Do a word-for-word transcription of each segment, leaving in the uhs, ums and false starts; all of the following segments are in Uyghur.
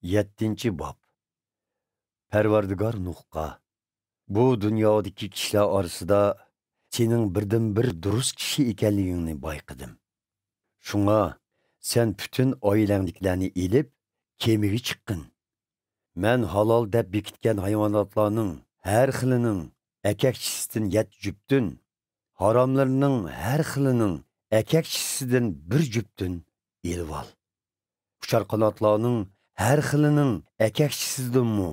يەتتىنچى باب. پەرۋەردىگار نۇھقا: «بۇ دۇنيادىكى كىشىلەر ئارىسىدا سېنىڭ بىردىنبىر دۇرۇس كىشى ئىكەنلىكىڭنى بايقىدىم. شۇڭا سەن پۈتۈن ئائىلەڭدىكىلەرنى ئېلىپ، كېمىگە چىققىن. مەن ھالال دەپ بېكىتكەن ھايۋاناتلارنىڭ ھەر خىلىنىڭ ئەكەكچىسىدىن يەتتە جۈپتىن، ھاراملىرىنىڭ ھەر خىلىنىڭ ئەكەكچىسىدىن بىر جۈپتىن ئېلىۋال. ئۇچار قاناتلارنىڭ ھەر خىلىنىڭ ئەكەكچىسىدىنمۇ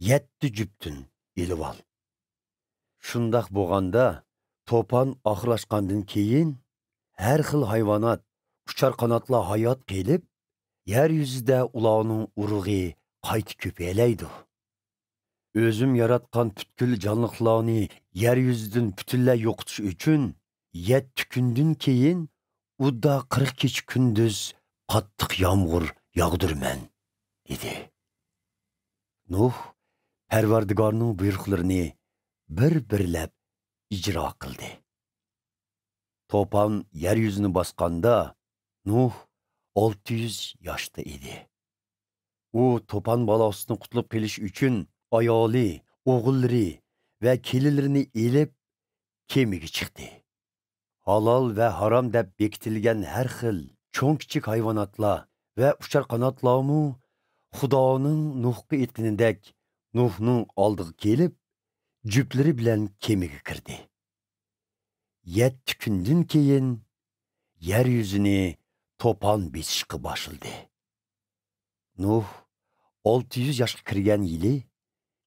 يەتتە جۈپتىن ئېلىۋال. شۇنداق بولغاندا، توپان ئاخىرلاشقاندىن كېيىن، ھەر خىل ھايۋانات، ئۇچار قاناتلار ھايات قېلىپ، يەر يۈزىدە ئۇلارنىڭ ئۇرۇغى قايتا كۆپىيەلەيدۇ. ئۆزۈم ياراتقان پۈتكۈل جانلىقلارنى يەر يۈزىدىن پۈتۈنلەي يوقىتىش ئۈچۈن، يەتتە كۈندىن كېيىن ئۇدا قىرىق كېچە كۈندۈز قاتتىق يامغۇر ياغدۇرىمەن» دېدى. نۇھ پەرۋەردىگارنىڭ بۇيرۇقلىرىنى بىر-بىرلەپ ئىجرا قىلدى. توپان يەر يۈزىنى باسقاندا، نۇھ ئالتە يۈز ياشتا ئىدى. ئۇ توپان بالاسىدىن قۇتۇلۇپ قېلىش ئۈچۈن ئايالى، ئوغۇللىرى ۋە كېلىنلىرىنى ئېلىپ، كېمىگە چىقتى. ھالال ۋە ھارام دەپ بېكىتىلگەن ھەر خىل چوڭ-كىچىك ھايۋاناتلار ۋە ئۇچار قاناتلارمۇ خۇدانىڭ نۇھقا ئېيتقىنىدەك نۇھنىڭ ئالدىغا كېلىپ، جۈپلىرى بىلەن كېمىگە كىردى. يەتتە كۈندىن كېيىن يەر يۈزىنى توپان بېسىشقا باشلىدى. نۇھ ئالتە يۈز ياشقا كىرگەن يىلى،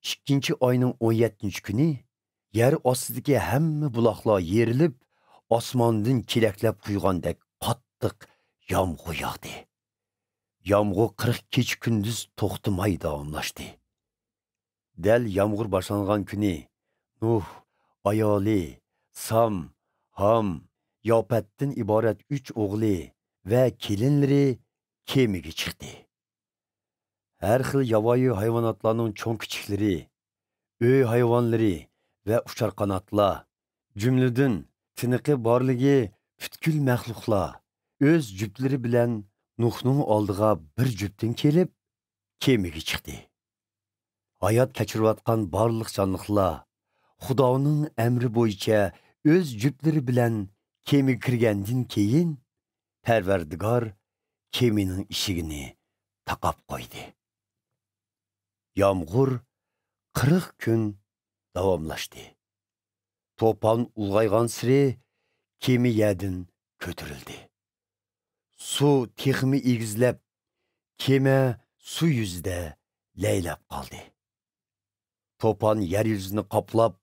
ئىككىنچى ئاينىڭ ئون يەتتىنچى كۈنى يەر ئاستىدىكى ھەممە بۇلاقلار يېرىلىپ، ئاسماندىن چېلەكلەپ قۇيغاندەك قاتتىق يامغۇر ياغدى. يامغۇر قىرىق كېچە كۈندۈز توختىماي داۋاملاشتى. دەل يامغۇر باشلانغان كۈنى نۇھ، ئايالى، سام، ھام، ياپەتتىن ئىبارەت ئۈچ ئوغلى ۋە كېلىنلىرى كېمىگە چىقتى. ھەر خىل ياۋايى ھايۋاناتلارنىڭ چوڭ-كىچىكلىرى، ئۆي ھايۋانلىرى ۋە ئۇچار قاناتلار، جۈملىدىن تىنىقى بارلىقى پۈتكۈل مەخلۇقلار ئۆز جۈپلىرى بىلەن نۇھنىڭ ئالدىغا بىر جۈپتىن كېلىپ، كېمىگە چىقتى. ھايات كەچۈرۈۋاتقان بارلىق جانلىقلار خۇدانىڭ ئەمرى بويىچە ئۆز جۈپلىرى بىلەن كېمىگە كىرگەندىن كېيىن، پەرۋەردىگار كېمىنىڭ ئىشىكىنى تاقاپ قويدى. يامغۇر قىرىق كۈن داۋاملاشتى. توپان ئۇلغايغانسېرى كېمە يەردىن كۆتۈرۈلدى. سۇ تېخىمۇ ئېگىزلەپ، كېمە سۇ يۈزىدە لەيلەپ قالدى. توپان يەر يۈزىنى قاپلاپ،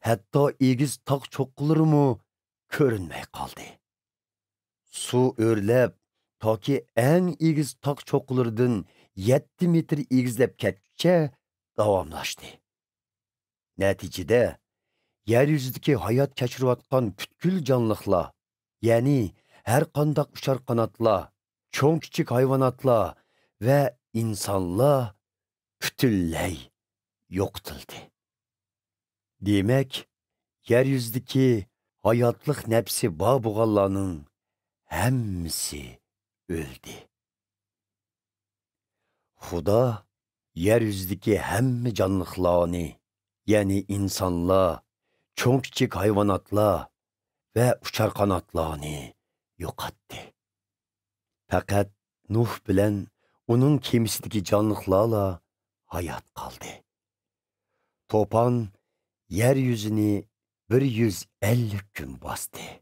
ھەتتا ئېگىز تاغ چوققىلىرىمۇ كۆرۈنمەي قالدى. سۇ ئۆرلەپ، تاكى ئەڭ ئېگىز تاغ چوققىلىرىدىن يەتتە مېتىر ئېگىزلەپ كەتكۈچە داۋاملاشتى. نەتىجىدە، يەر يۈزىدىكى ھايات كەچۈرۈۋاتقان پۈتكۈل جانلىقلار، يەنى ھەر قانداق ئۇچار قاناتلار، چوڭ-كىچىك ھايۋاناتلار ۋە ئىنسانلار پۈتۈنلەي يوقىتىلدى. دېمەك، يەر يۈزىدىكى ھاياتلىق نەپسى بار بولغانلارنىڭ ھەممىسى ئۆلدى. خۇدا يەر يۈزىدىكى ھەممە جانلىقلارنى، يەنى ئىنسانلار، چوڭ-كىچىك ھايۋاناتلار ۋە ئۇچار قاناتلارنى يوقاتتى. پەقەت نۇھ بىلەن ئۇنىڭ كېمىسىدىكى جانلىقلارلا ھايات قالدى. توپان يەر يۈزىنى بىر يۈز ئەللىك كۈن باستى.